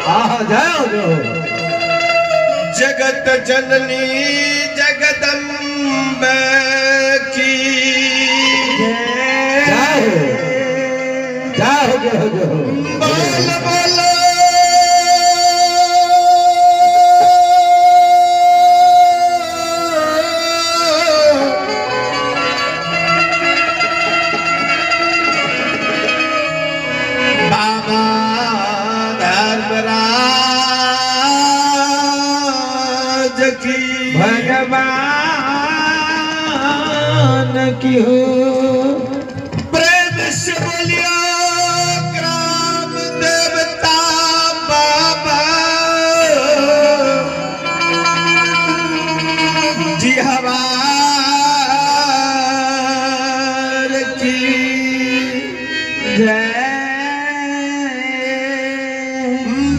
आहा, जय हो, जय हो। जगत जननी जगदम्ब की जय हो, जय हो, जय हो, जय हो। बोल बोलो बाबा धर्मराज की, भगवान की हो। प्रेम से बोलियो ग्राम देवता बाबा जी हवार की जय।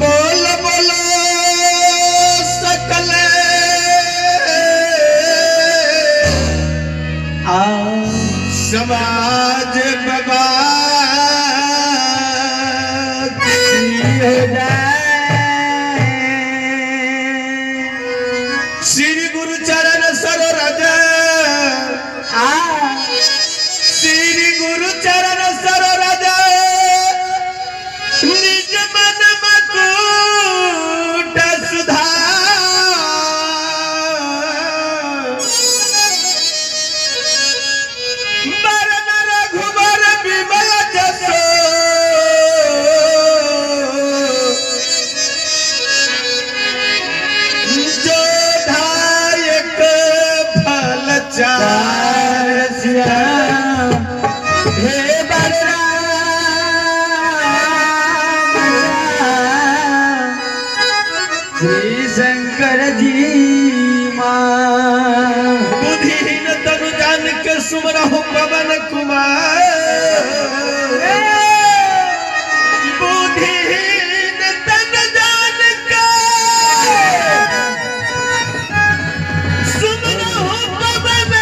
बोल बोलो सकल आ समाज बाबा की हो जय। श्री गुरु चरण सरोरज, आ श्री गुरु चरण सरोरज निज मन मकुट सुधार, बरन रघुबर विमल जसो, जो दायक फल चार। श्याम हे बलराम, श्री शंकर जी माँ। बुद्धिहीन तनु जान के सुमरहु पवन कुमार, बुद्धिहीन तन जान के सुमरहु पवन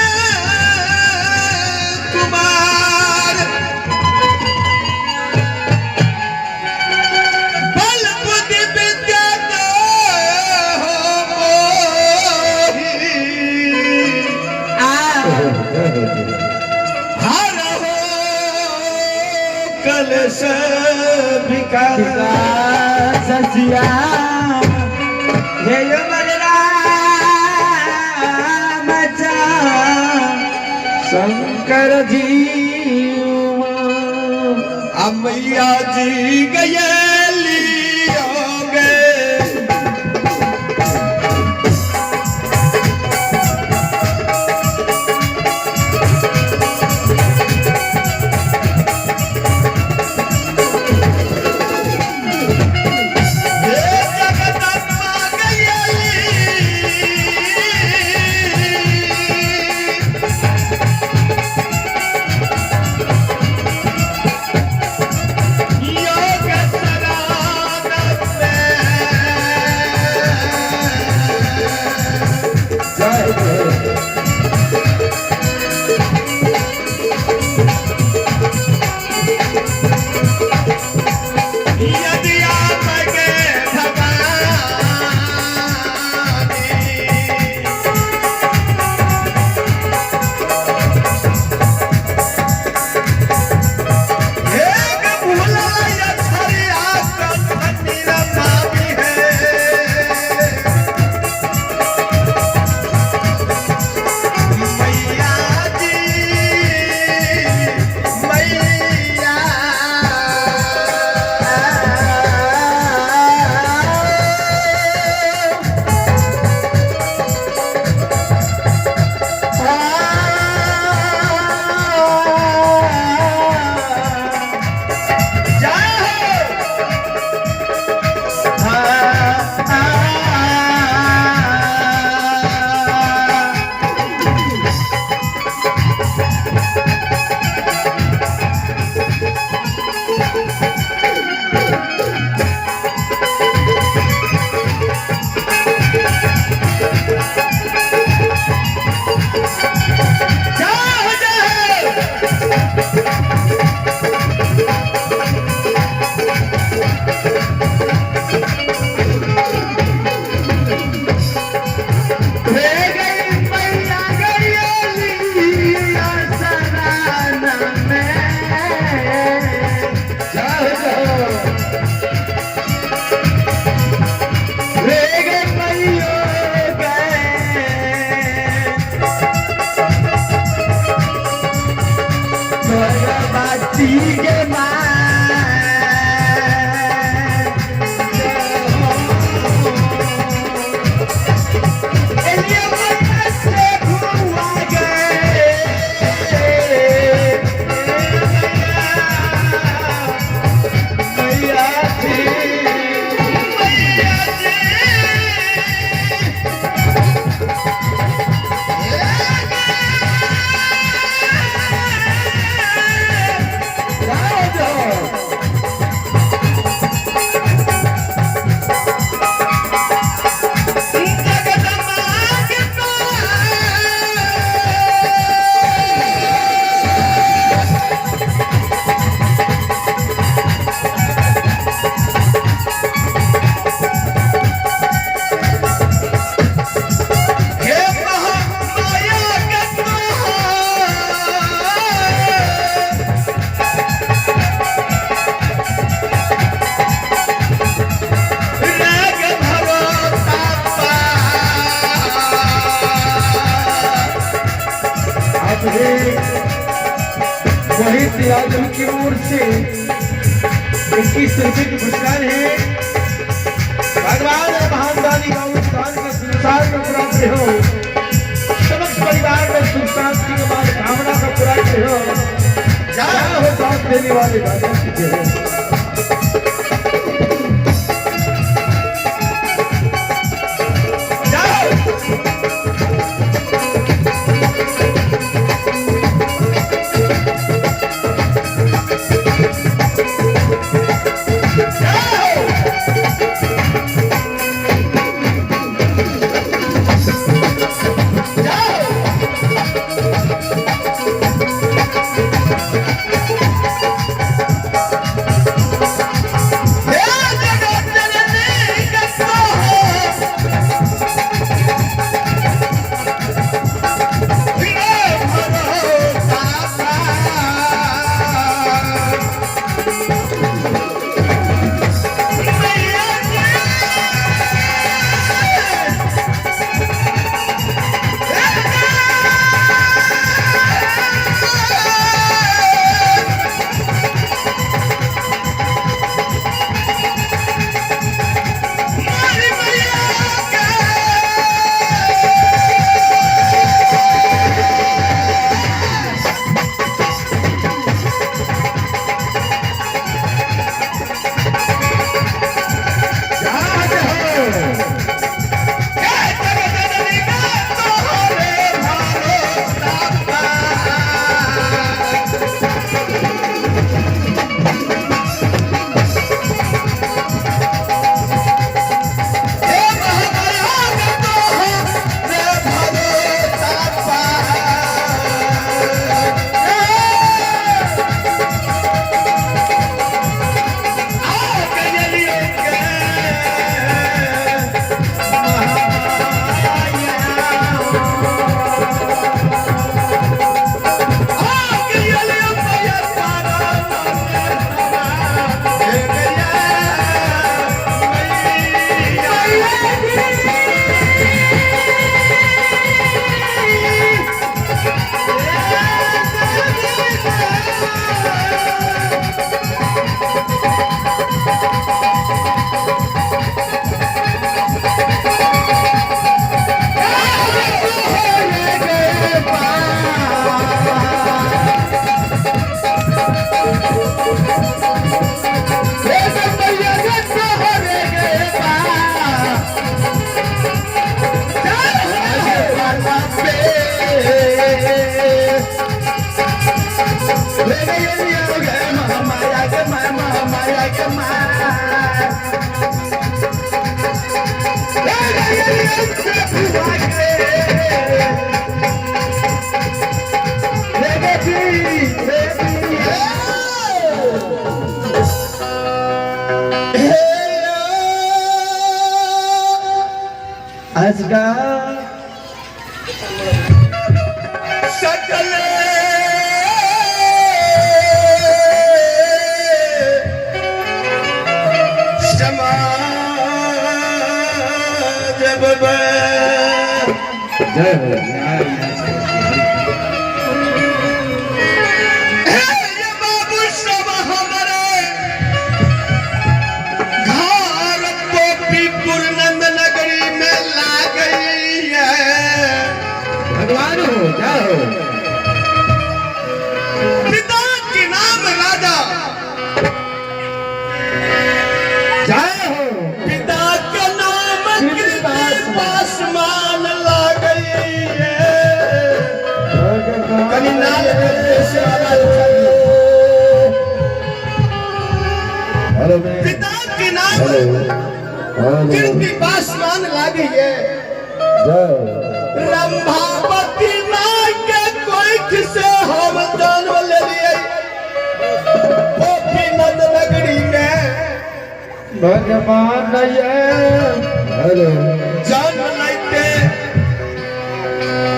कुमार, बल बुद्धि विद्या देहु मोहि, आ हरहु कलश विकार। श्याम हे बलराम, शंकर जी। मैया जी गयली गए। हे जगदम्बा गयली, योग शरण सरस्वती के माँ। वहीद यादव की ओर से 21 रुपए के पुरस्कार है। भगवान महान दानी दान के संसार में पूरा हो, समस्त परिवार में सुख शांति के बाद कामना का पूरा हो। जय हो साथ देने वाले दादा की जय हो। आज सकल समाज जय हो। बाबू। पिता के नाम कीर्ति पासवान लागे ये। रंभावती माँ के कोख से हम जन्म ले लिए गोपीनाथ नगरी में। भगवान ये जन्म लेते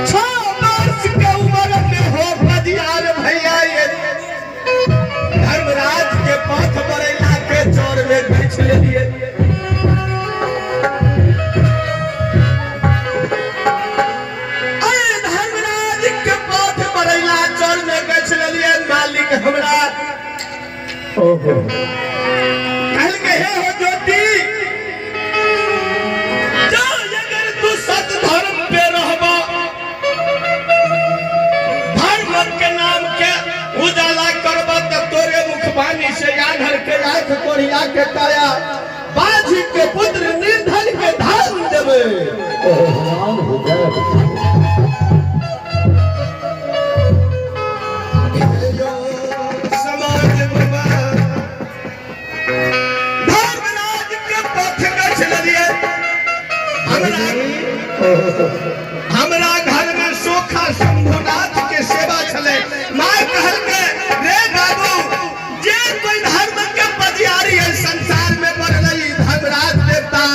6 वर्ष के उम्र में हो पजियार भैया ये धर्मराज के पथ बरैला के चोर में घिच ले लिए। अरे धर्मराज के पथ बरैला चोर में घिच ले लिए मालिक हमरा। ओहो। कहल के हे हो ज्योति जो अगर तू सत धर्म पे रहबो, धर्म के नाम के उजाला करब त तोरे मुखबानी से आधर के आंख, कोढ़िया के काया, बाझी के पुत्र, निर्धन के धन देबे। ओहो, भगवान हो जय। समाज बाबा धर्मराज के पथ गछ लगिए। हमरा हमरा घर में सोखा शंभुनाथ के सेवा छले। माय कहल के रे बाबू, जे कोई धर्म के पजियारी है संसार में बढ़ले, धर्मराज देवता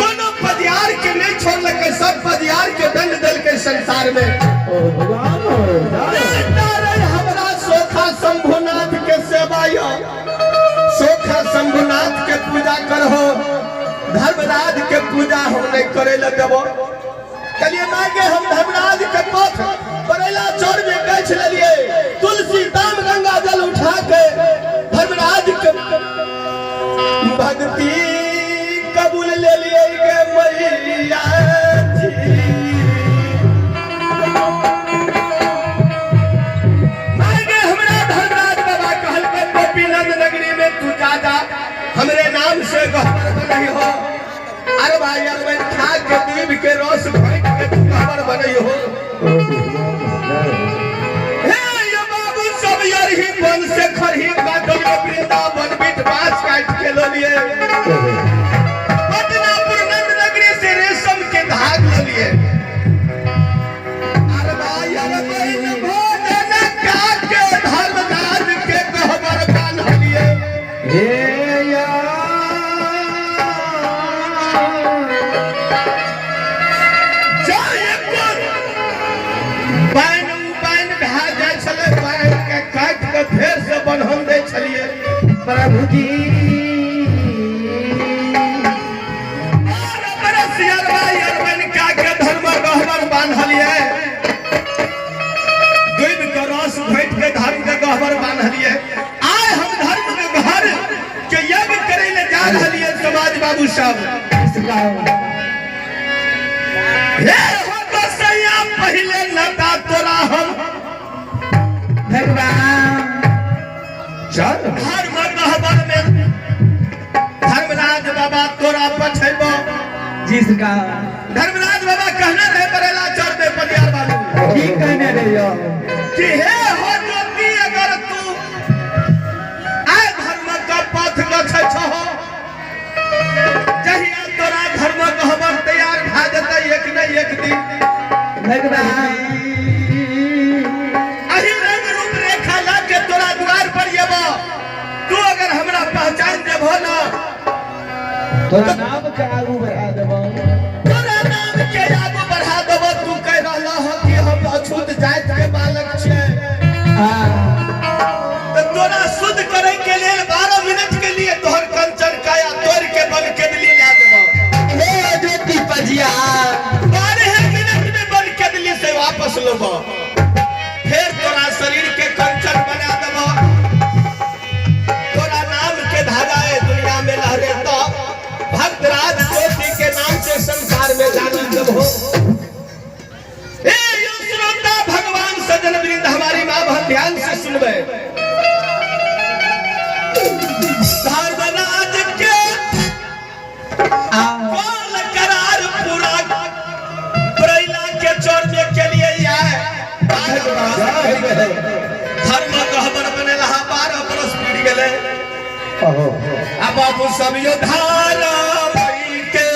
कोनो पजियार के नहीं छोड़लकै, सब पजियार के दंड देलकै संसार में। ओहो, भगवान हो जय। रे हमरा सोखा शंभुनाथ के सेवा यो, सोखा शंभुनाथ के पूजा करहो, धर्मराज के पूजा हम नहीं करे ल देबो। कहलिए माय के हम धर्मराज के पथ बरेला चौर में गछ लेलिए, तुलसी दाम गंगा जल उठा के धर्मराज के भक्ति कबूल ले लिए गे मैया जी। माय हमरा धर्मराज बाबा कहलकै गोपीनंद नगरी में तू जा जा, हमरे नाम से गहबर बनई हो। अरे भाई अरबन खा के दूध के रस फेंक के तू गहबर बनई हो। हे ये बाबू सब यरही बन से खरही काटल वृंदावन बिट बाँस काट के लो लिए, पटनापुर नंद नगरी से रेशम के धाग लो लिए। अरे भाई अरबन भोजन का के धर्मराज के गहबर बान्हलिए। हे या जाय कोन बैन उबैन भए जाइ छलै, बैन के काटि के फेर से बन्हन दै छलियै। प्रभु जी। 12 बरस अरबा अरबन का के धर्म गहबर बान्हलियै, दूध के रस घोटि के धर्म के गहबर बान्हलियै। आइ हम धर्म के घर के यज्ञ करै ले जा रहलियै समाज बाबू सब। हे हो गोसैया, पहिले लता तोरा हम भगवान चल धर्म गहबर में धर्मराज बाबा तोरा पठेबो। जी सरकार। धर्मराज बाबा कहने रहे बरेला चौर में पटियार बाबू की कहने रहे हो कि हे हो ज्योति, अगर तू आय धर्म का पथ गछै छहो, जहिया तोरा धर्म गहबर तैयार भए जेतै एक न एक दिन भगवान अही रंग रूप रेखा ला के तोरा द्वार पर येबो, तू अगर हमरा पहचान देबो ना, तोरा नाम के आगू बढ़ा देबो। तोरा नाम के आगू बढ़ा देबो। तू कह रहला हो कि हम अछूत जाति के बालक छियै, तो तोरा शुद्ध करे के लेल 12 मिनट के लिए तोहर कंचन काया तोड़ के बन के दिल्ली ला देबो। हे ज्योति पजिया। 12 मिनट में बन के दिल्ली से वापस लेबो, फिर तोरा शरीर के कंचन बना देबो, तोरा नाम के धागा है दुनिया में लहरे। तो भक्तराज ज्योति आ बाबू सब योद्धा के।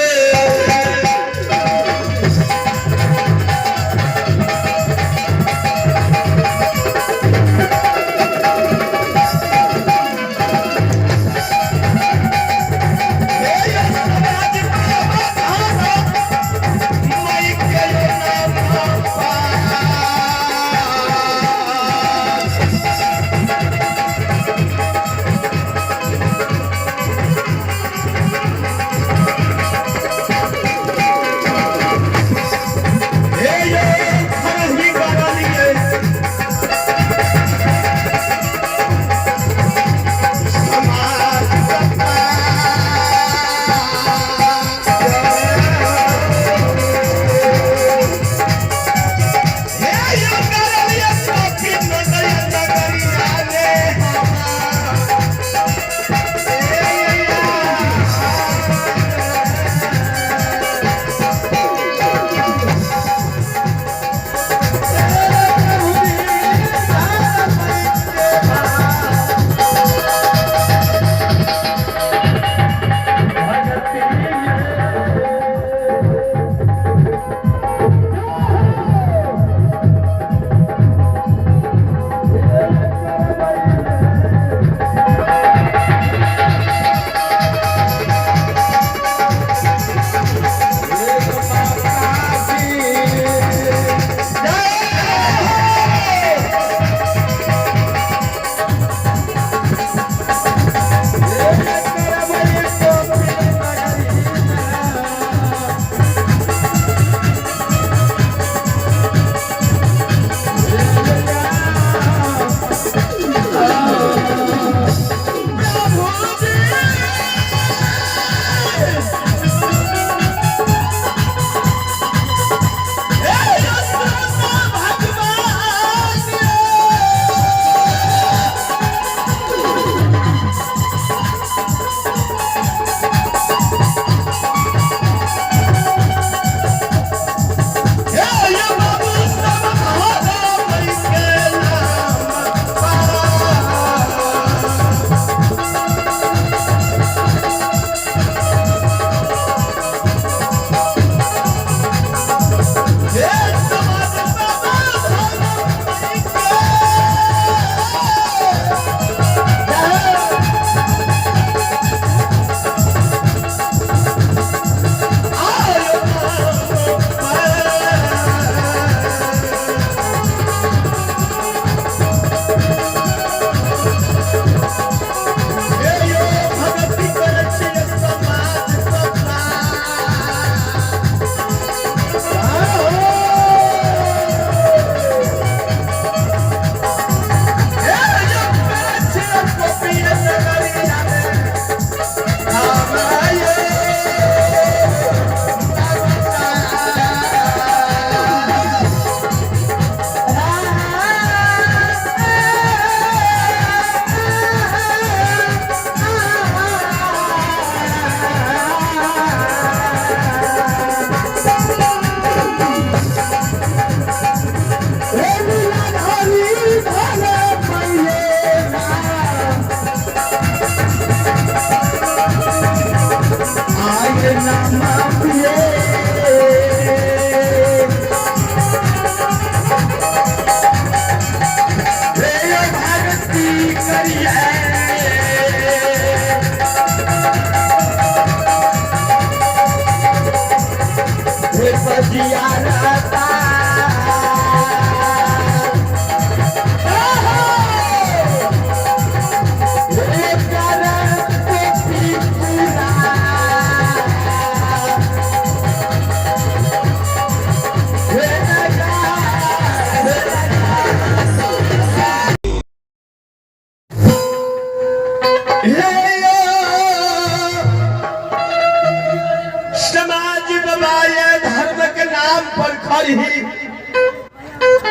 समाज बाबा ये धर्म के नाम पर खड़ी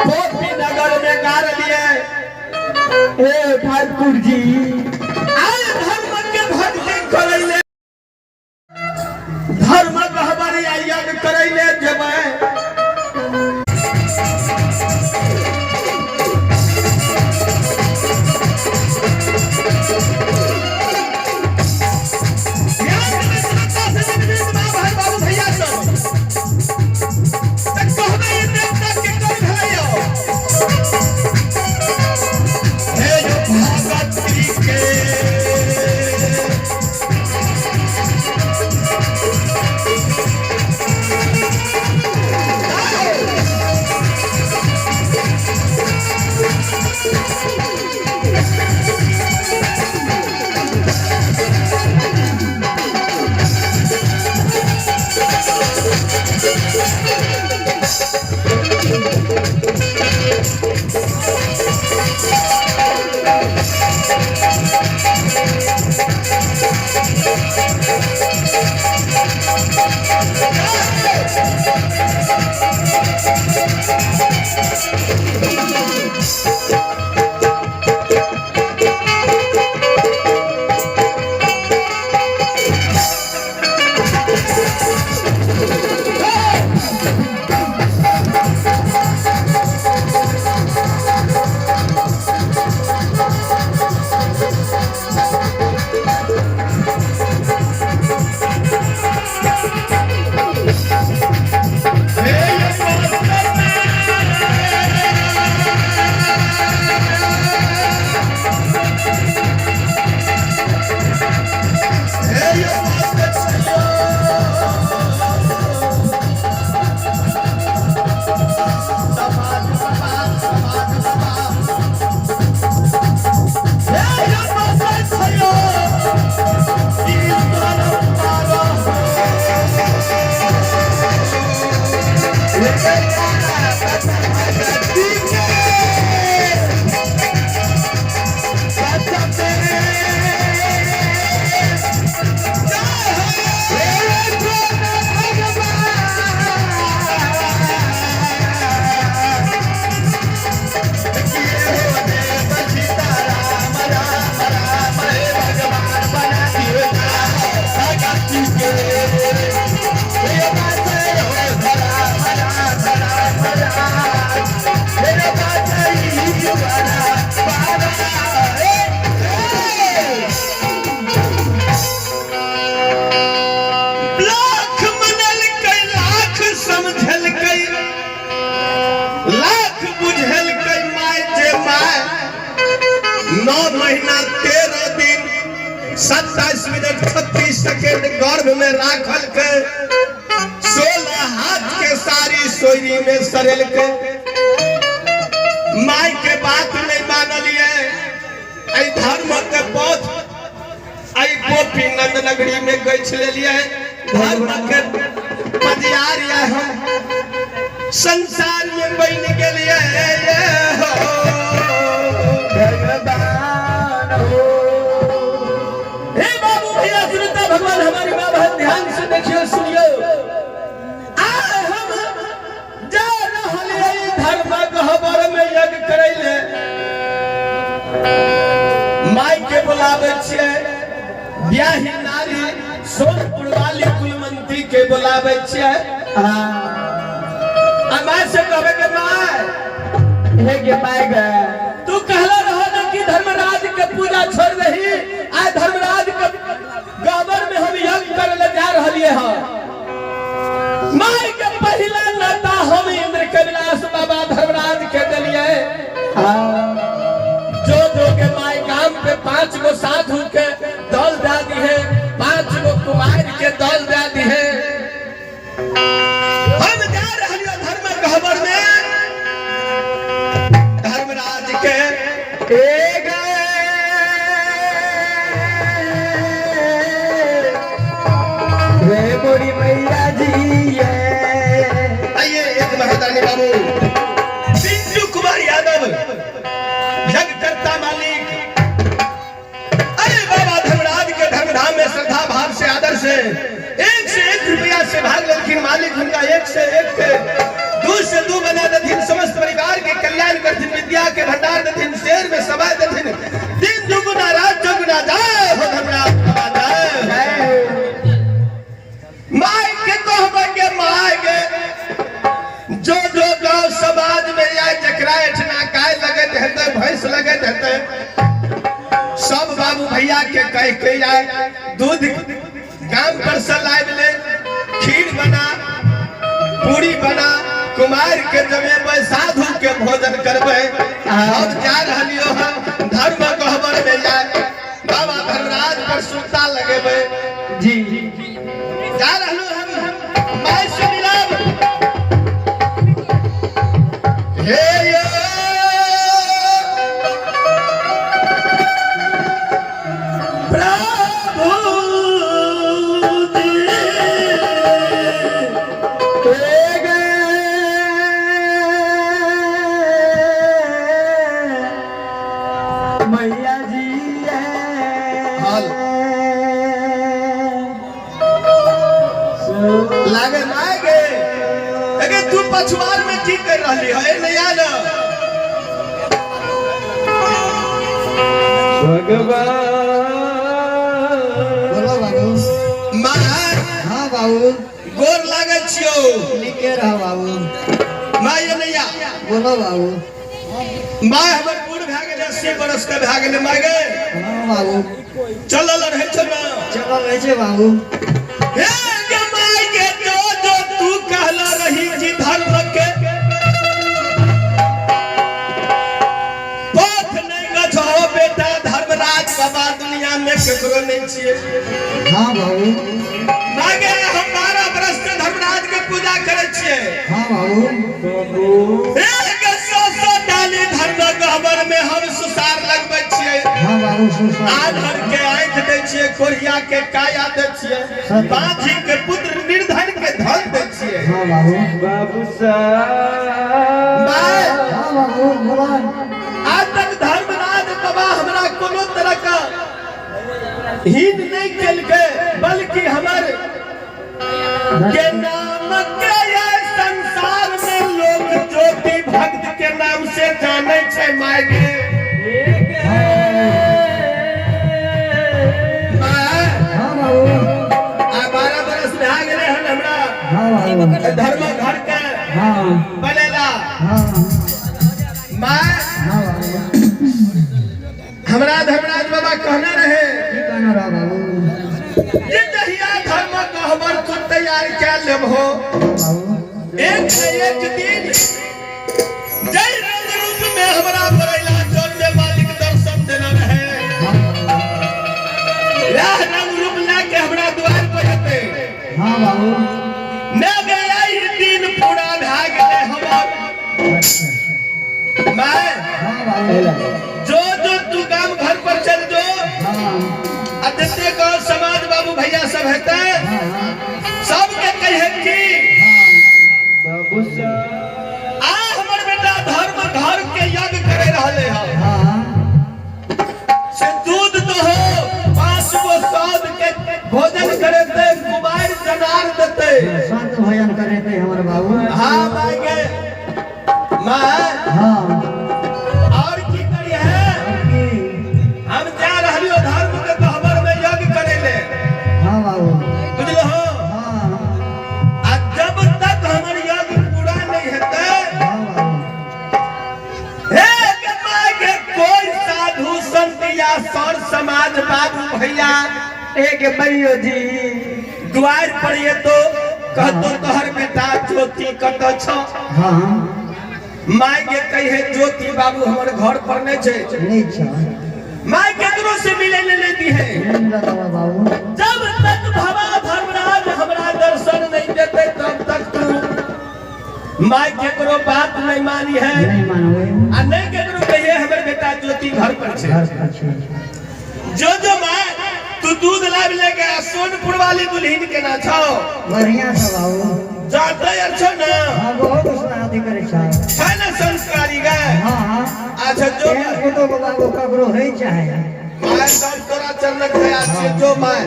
गोपी नगर में गाड़ लिए। हे ठाकुर जी, आए धर्म के भक्ति करैले, धर्म गहबर यज्ञ करैले जेबै। महीना 13 दिन 27 मिनट 36 सेकेंड गर्भ में राखल के 16 हाथ के सारी सोयरी में सरेल के माय के बात नहीं मानलिए। एहि धर्म के पथ एहि गोपी नंद नगरी में गछि लेलिए। धर्म के पजियार या हम संसार में बन गेलिए हो। भगवान हो। हे बाबू भैया सुनता भगवान हमारी माँ बहन ध्यान से देखियो सुनियो। आय हम जा रहलियै धर्म गहबर में यज्ञ करैले। माय के बोलाबै छियै, ब्याही नारी सोनपुर वाली कुलमंती के बोलाबै छियै। आ माय से कहबै के माय हे के माय गे, तू कहला रहो ना कि धर्मराज के पूजा छोड़ दही। आय धर्मराज के गहबर में हम यज्ञ करे ले जा रहलिए हँ। माय के पहिला नेता हम इंद्र के विलास बाबा धर्मराज के दिलिए। जो जो के माय काम पे 5 गो साधु के दल दे दी है, 5 गो कुमार के दल दे दी है। हम जा रहलिए धर्म गहबर में धर्मराज के ए गए रे मोरी मैया जी ये। आइए एक महादानी बाबू पिंटू कुमार यादव यज्ञकर्ता मालिक। अरे बाबा धर्मराज के धर्मधाम में श्रद्धा भाव से आदर से 1 से 1 रुपया से भाग लेलखिन मालिक। उनका 1 से 1 के 2 से 2 बना देथिन, समस्त परिवार के कल्याण करथिन, विद्या के भंडार देथिन, शेर में समा देथिन, दिन दुगुना रात चौगुना। जय हो धर्मराज बाबा, जय हो। My के कहबै के my के जो जो गांव समाज में आए जकरा एठना गाय लगैत हेतै, भैंस लगैत हेतै, सब बाबू भैया के कह के आए दूध गाम पर से लाबि ले, खीर बना, पूरी बना, कुमार के जमेबै, साधु के भोजन करबै। हम जा रहलियो हन धर्म गहबर में जाए बाबा धर्मराज पर सुनता लगेबै जी। जा रहलो हम माय से मिलब। हे यो प्रभु जी, ए गए मैया जी ये। हाल। लागे माय गे, अगे तू पछुआर में की कर रहली है? नया न भगवान। बोलो बाबू। My. हाँ बाबू। गोर लागै छियौ। निके रह बाबू। My नैया। बोलो बाबू। My हमर बूढ़ भए गेलै, 80 बरस के भए गेलै my गे। हाँ बाबू। चलल रहै छौ ने? चलल रहै छै बाबू। हे गे my गे, जो जो तू कहला रही कि धर्म के पथ नहीं गछो बेटा धर्मराज बाबा दुनिया में केकरो नहीं छिए। हाँ बाबू। My गे, हम 12 बरस से धर्मराज के पूजा करै छिए। हाँ बाबू। हे गे, 100 डाली धर्म गहबर में हम सुसार लगबै छिए। हाँ बाबू, सुसार। आधर के आंख दै छिए, कोढ़िया के काया दै छिए, बाँझी के पुत्र निर्धन के धन दै छिए। हाँ बाबू। बाबू साहब। My. हाँ बाबू, बोला। आज तक धर्मराज बाबा हमरा कोनो तरह का हीन नहीं केलकै, बल्कि हमर के नाम के ये संसार में लोग ज्योति भक्त के नाम से जाने छै my गे। My. हाँ बाबू। आ 12 बरस भए गेलै हन हमरा हाँ बाबू। धर्म घर के हाँ। बनेला। हाँ। My. हाँ बाबू। हमरा धर्मराज बाबा कहने रहे की कहना रहा बाबू? जे जहिया धर्म गहबर तू तैयार कए लेबहो, बाबू। एक न एक दिन जय रंग रूप में हमरा बरैला जोन में मालिक दर्शन देना रहे। हाँ बाबू। मैं गया ही दिन पूरा भए गेलै हमर। अच्छा। मैं हाँ बाबू। जो जो तू गाम घर पर चल जो। हाँ। आ जते गांव समाज बाबू भैया सब हेतै, हाँ हाँ। सबके कहे की हाँ। आ हमर बेटा धर्म घर के यज्ञ करे रहले हन। हाँ। से दूध दहो 5 गो सौद के भोजन करे ते कुमार जनार देते। संत भजन करे थे हमर बाबू। हाँ माय गे my. हाँ। और की करी है? की? हम जा रहलियो धर्म के गहबर में यज्ञ करे ले। हाँ बाबू। बुझलो हो? हाँ। आ जब तक हमर यज्ञ पूरा नहीं हेतै, हाँ बाबू। हे के my गे कोई साधु संत या सर समाज बाबू भैया एक मैयो जी द्वार पर ये तो कहतो तोहर बेटा ज्योति कत छ। हाँ। माय के कहे ज्योति बाबू हमर घर पर नहीं छै। नहीं छा। माय केकरो से मिले ले लेती है। नहीं मिलत हमार बाबू। जब तक भवा धर्मराज हमरा दर्शन नहीं देते तब तक तू माय केकरो बात नहीं मानी है। नहीं मानवे। आ नहीं केकरो कहिए हमर बेटा ज्योति घर पर छै। घर पर छे। जो जो my तू दूध लाब ले गया सोनपुर वाली दुल्हन के ना छो। बढ़िया छ बाबू। जाते यार छो ना। हाँ, बहुत शादी करे छा। है ना संस्कारी गए। हाँ हाँ। अच्छा जो एहन पुतोह के बाबू ककरो है चाहे। My सब तोरा चरणक दया छियै जो my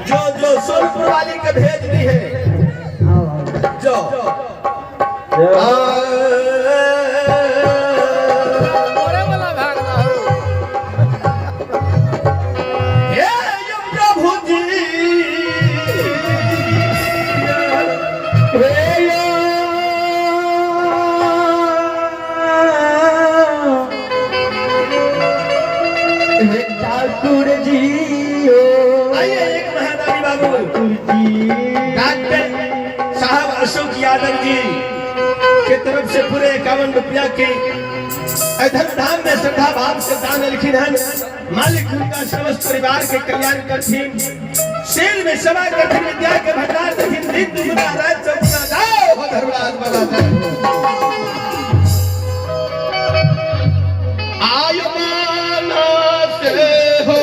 जो जो सोनपुर वाली के भेज दी है। हाँ बाबू। जो हे प्रभु जी हे हे ठाकुर जी ओ। आइए एक महादानी बाबू ठाकुर जी डॉक्टर साहब अशोक यादव जी के तरफ से पूरे 51 रुपया की अधम धाम में श्रद्धा भाव से दान लिखिन हन। मालिक उनका समस्त परिवार के कल्याण करथिन, शेर में सभा करथिन, विद्या के भंडार देथिन, दिन दुगुना रात चौगुना दाओ हो धर्मराज बना। आय माना से हो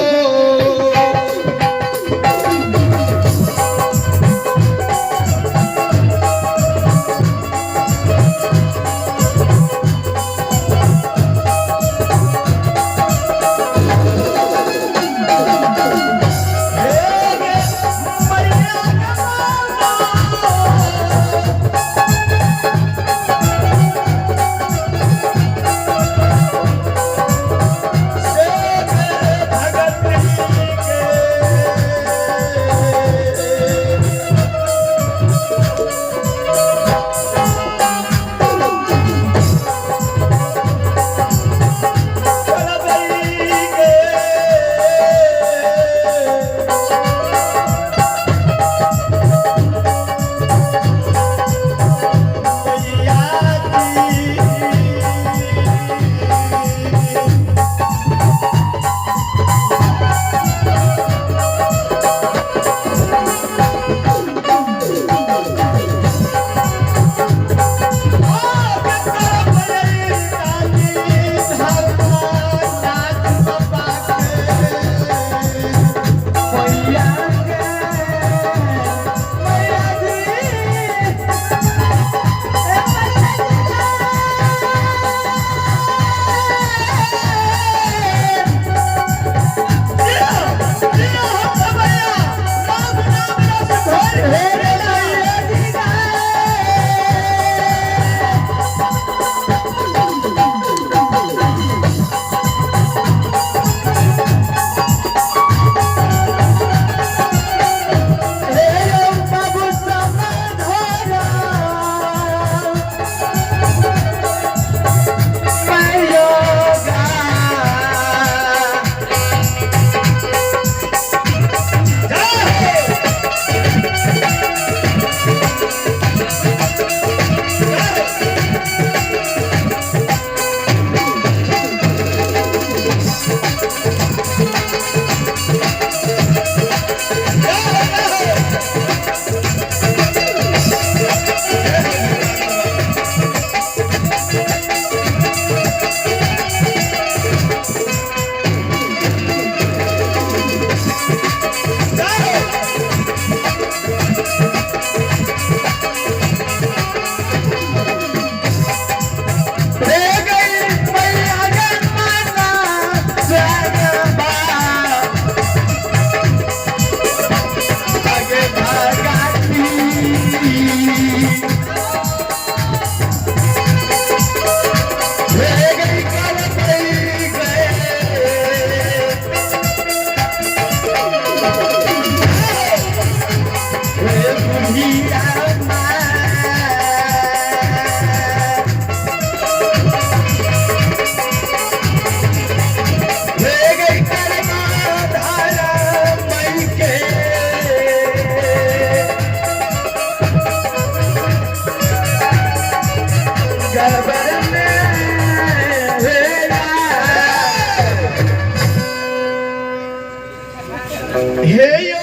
हे यो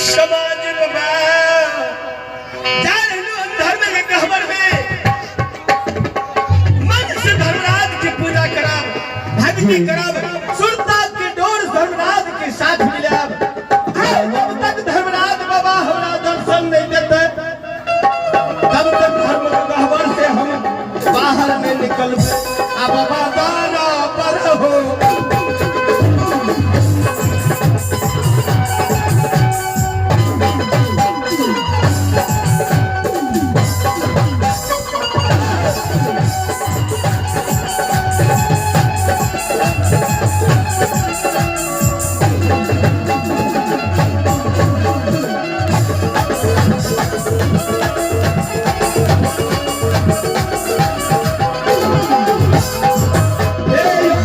समाज बाबा जा रहलू हम धर्म के गहबर में मन से धर्मराज की पूजा कराब, भक्ति कराब, सुरता के डोर धर्मराज के साथ मिलाब। जब तक धर्मराज बाबा हमरा दर्शन नहीं देते तब तक धर्म के गहबर से हम बाहर नहीं निकलबे। आ बाबा दाना पर हो हे यो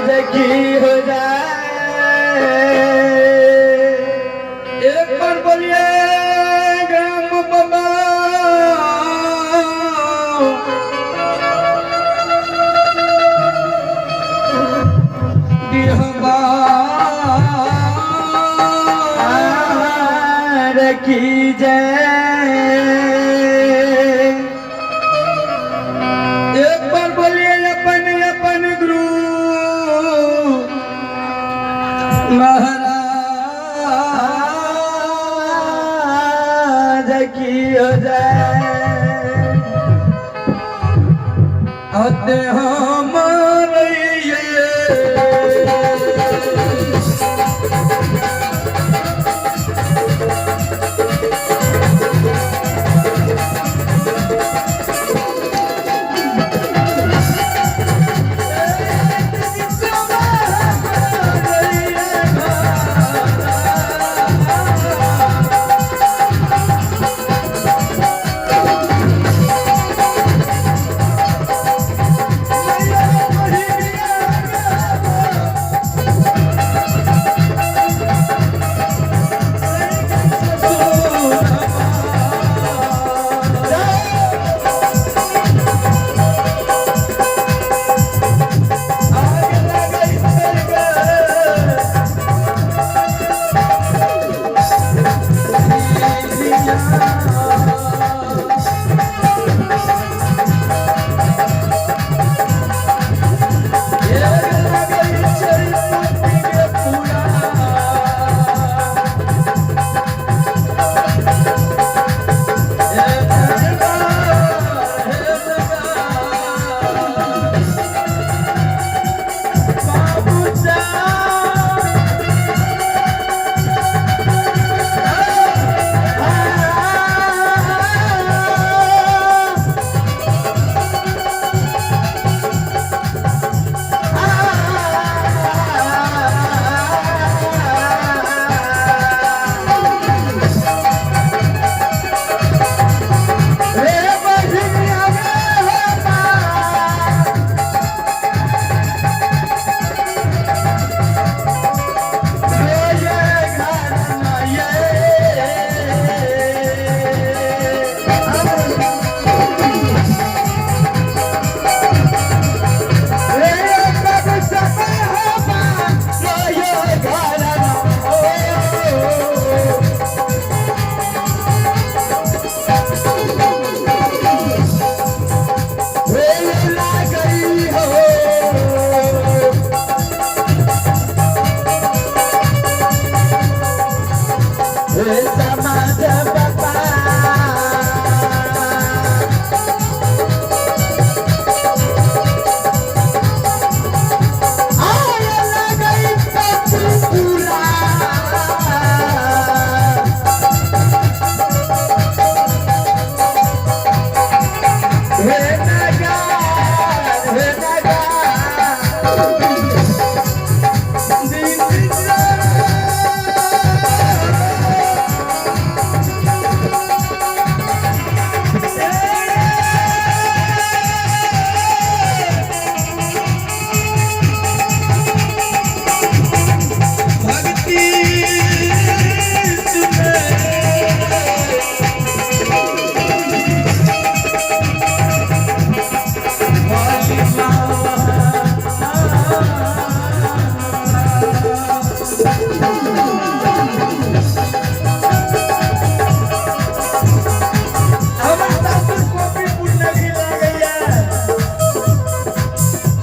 की हो जाए। एक बार बोलिए ग्राम बाबा की जय। एक बार बोलिए अपन अपन गुरु महाराज की हो जाए। अते हमारे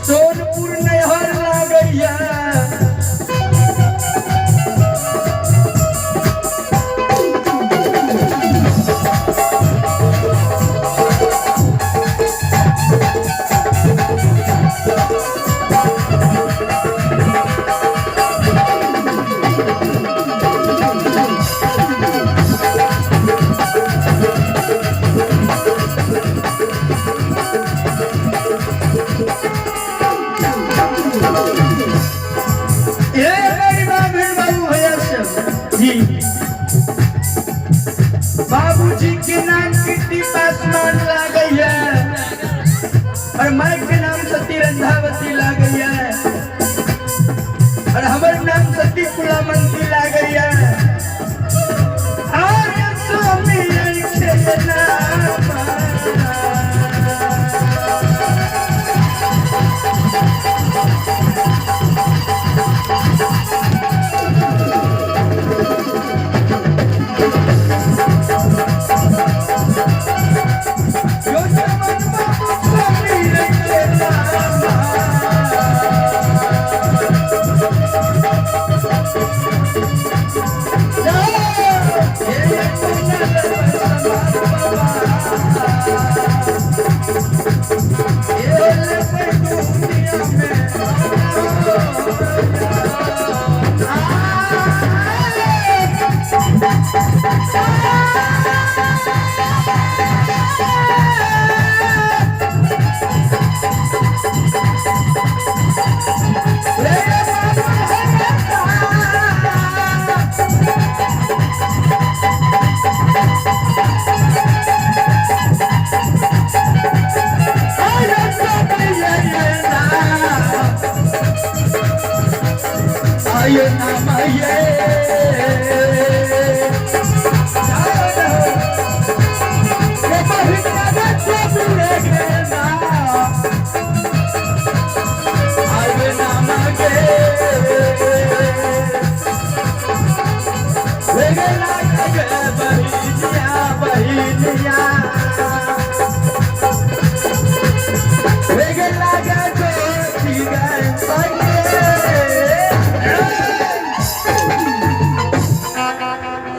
सोनपुर नहर लागैया। ये बड़ी बाबू बाबू भैया सब जी बाबूजी के नाम कितनी पासवान लागई है और माई के नाम सती रंधावती लागई है।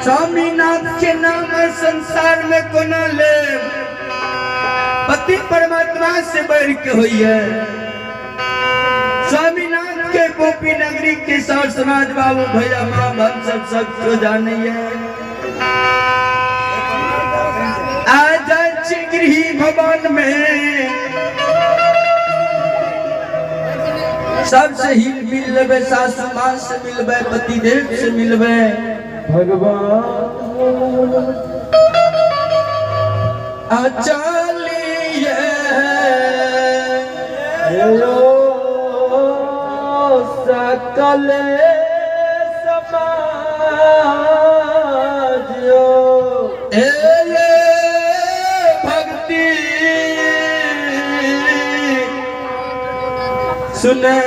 स्वामीनाथ के नाम संसार में कोना लेब। पति परमात्मा से बढ़ के होइए। स्वामीनाथ के गोपी नगरी के सर समाज बाबू भैया माँ हम सब सब क्यों जाने। आ जाए गृह भवन में, सबसे हिल मिल लेबे, सासु माँ से मिलबे, पतिदेव से मिलबे। भगवान चलिए सकल समाज ए भक्ति सुने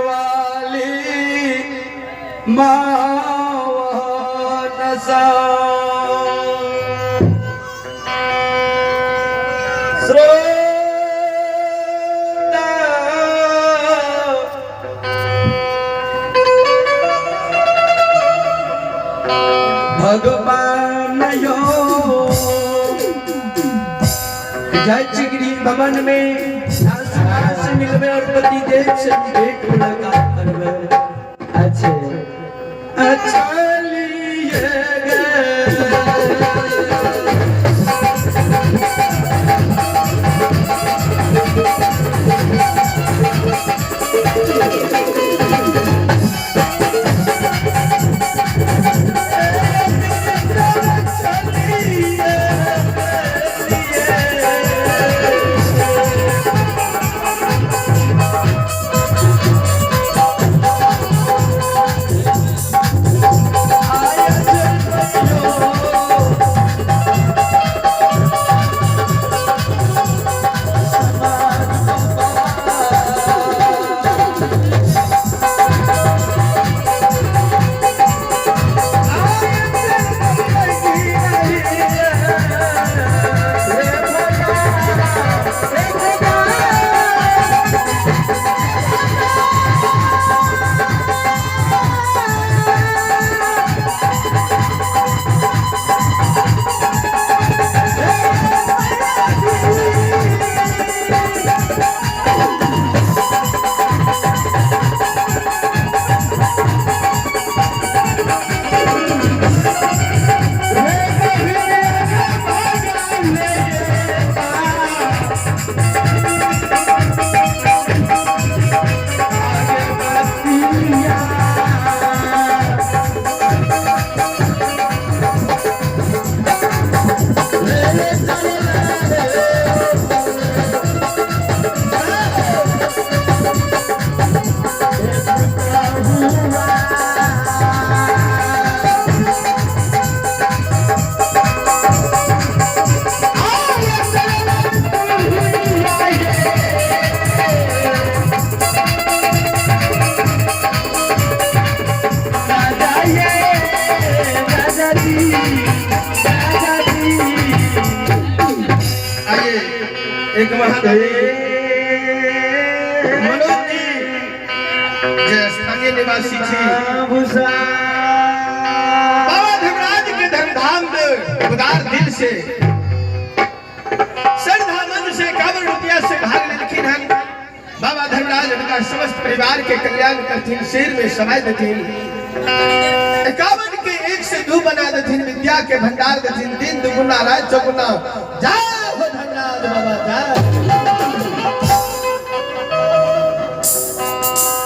वाली मानसा। श्रोता भगवान यो जय चिगरी भवन में सासु माँ से मिलबे और पति देव से भेंट मुलाकात करबे। अच्छे चलिए गे। आइए एक महान मनोज जी जे स्थानीय निवासी छी, बाबा धर्मराज के धर्मधाम में उदार दिल से श्रद्धामन से 51 रुपया से भाग लेलखिन हन। बाबा धर्मराज उनका समस्त परिवार के कल्याण करथिन, शेर में समय देथिन, 51 के 1 से 2 बना देथिन, विद्या के भंडार देथिन, दिन दुगुना रात चौगुना। जा हो धर्मराज बाबा जा।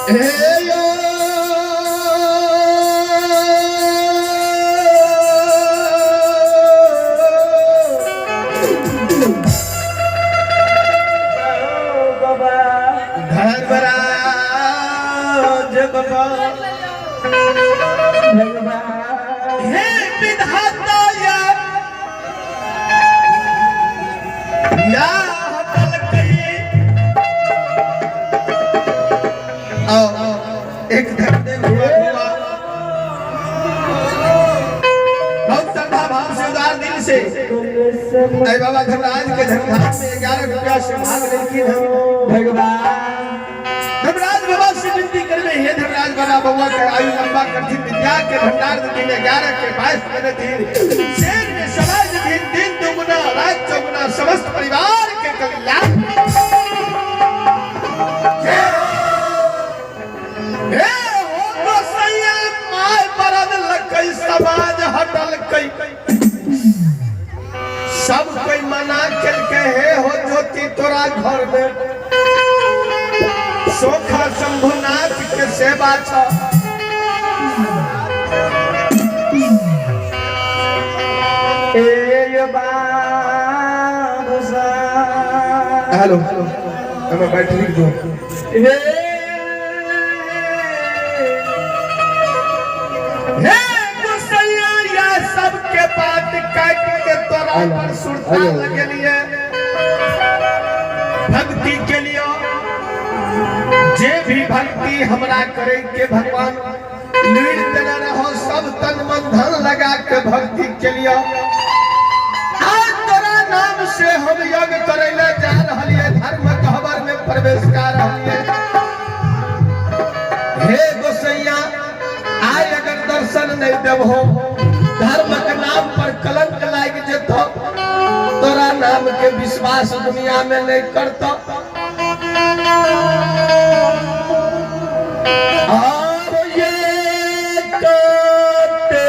हे यो धर्मराज बाबा हे विधाता या या हटल कही। आओ एक धर्मदेव हुआ हुआ बहुत श्रद्धा भाव से उदार दिल से अरे बाबा धर्मराज के धर्मधाम में 11 रुपया से भाग लेलखिन हन। भगवान धर्मराज बाबा से विनती करबे, हे धर्मराज धर्मराज बाबा बउआ के आयु लंबा करथिन, विद्या के भंडार देथिन, 11 के 22 बनेथिन, शेर में सवार देथिन, दिन दुगुना रात चौगुना, समस्त परिवार के कल्याण। हे हो गोसैया my बरद लकई समाज हटल कई, सब कोई मना के हे हो ज्योति तोरा घर में सोखा शंभुनाथ के सेवा छ। हेलो हमें बैटरी दो। हे गोसैया या सबके बात काट के तोरा पर सुरता लगलिए भक्ति के लिए। जे भी भक्ति हमरा करे के भगवान लीड़ देने रहो, सब तन मन धन लगा के भक्ति के लिए आज तोरा नाम से हम यज्ञ करे ले जा रहलिए, धर्म गहबर में प्रवेश कर रहलिए। हे गोसैया आय अगर दर्शन नहीं देबहो, धर्म के नाम पर कलंक लाग जेतो, तोरा नाम के विश्वास दुनिया में नहीं करतो। और ये करते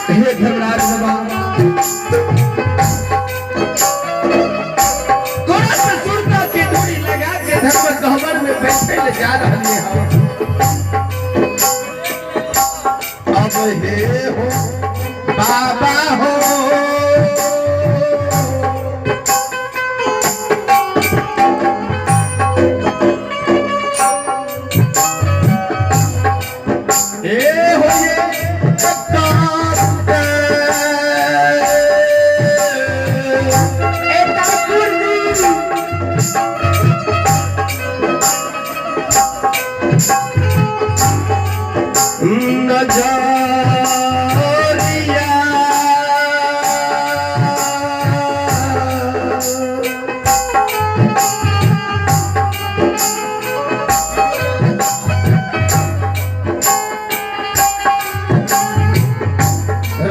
हे धर्मराज बाबा, तोरा से सुरता के डोरी लगा के धर्म गहबर में बैठे ले जा रहे हैं। अब हे हो बाबा हो, हे हो ये नजरिया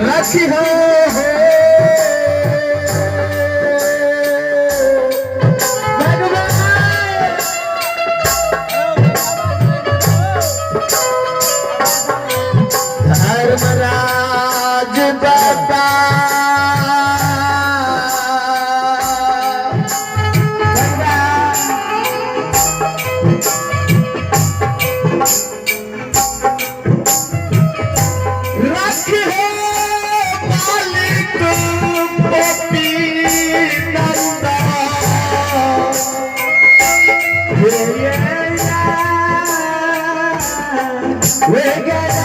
रखी हो धर्मराज बाबा, रख हो मालिक पपी नंदा। वे गया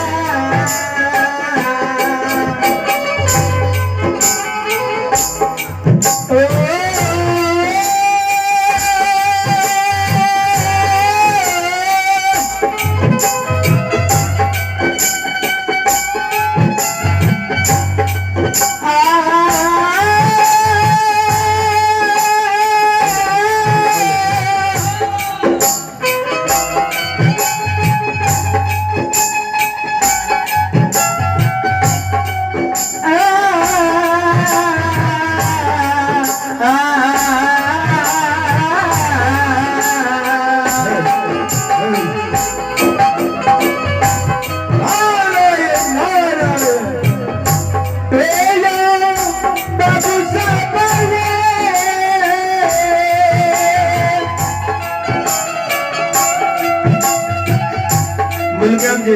मुलगम जी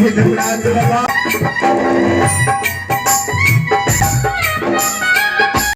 हे धर्मराज बाबा।